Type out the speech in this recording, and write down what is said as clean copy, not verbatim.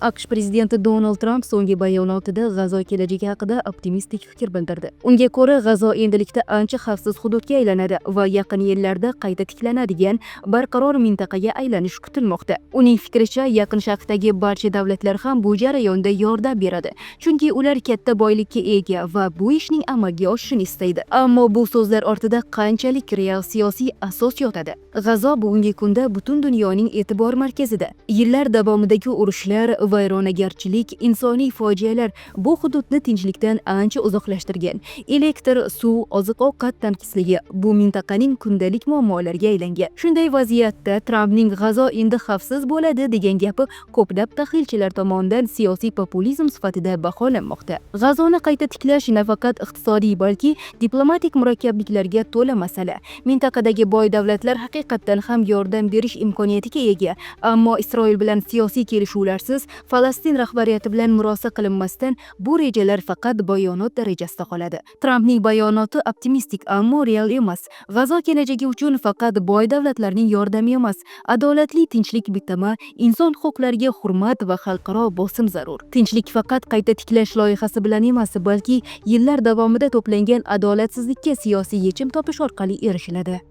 AQSh prezidenti Donald Tramp so'nggi bayonotida G'azo kelajagi haqida optimistik fikr bildirdi. Unga ko'ra, G'azo endilikda ancha xavfsiz hududga aylanadi va yaqin yillarda qayta tiklanadigan barqaror mintaqaga aylanishi kutilmoqda. Uning fikricha, Yaqin Sharqdagi barcha davlatlar ham bu jarayonda yordam beradi, chunki ular katta boylikka ega va bu ishning amalga oshishini istaydi. Ammo bu so'zlar ortida qanchalik real siyosiy asos yotadi? G'azo bugungi kunda butun dunyoning e'tibor markazida. Yillar davomidagi urushlar, vayronagarchilik, insoniy fojialar bu hududni tinchlikdan ancha uzoqlashtirgan. Elektr, suv, oziq-ovqat tanqisligi bu mintaqaning kundalik muammolariga aylangan. Shunday vaziyatda Trampning "G'azo endi xavfsiz bo'ladi" degan gapi ko'plab tahlilchilar tomonidan siyosiy populizm sifatida baholanmoqda. G'azoni qayta tiklash nafaqat iqtisodiy, balki diplomatik murakkabliklarga to'la masala. Mintaqadagi boy davlatlar haqiqatdan ham yordam berish imkoniyatiga ega, ammo Isroil bilan siyosiy kelishuvlarsiz, Falastin rahbariyati bilan murosa qilinmasdan bu rejalar faqat bayonot darajasida qoladi. Trampning bayonoti optimistik, ammo real emas. G'azo kelajagi uchun faqat boy davlatlarning yordami emas, adolatli tinchlik bitimi, inson huquqlariga hurmat va xalqaro bosim zarur. Tinchlik faqat qayta tiklash loyihasi bilan emas, balki yillar davomida to'plangan adolatsizlikka siyosiy yechim topish orqali erishiladi.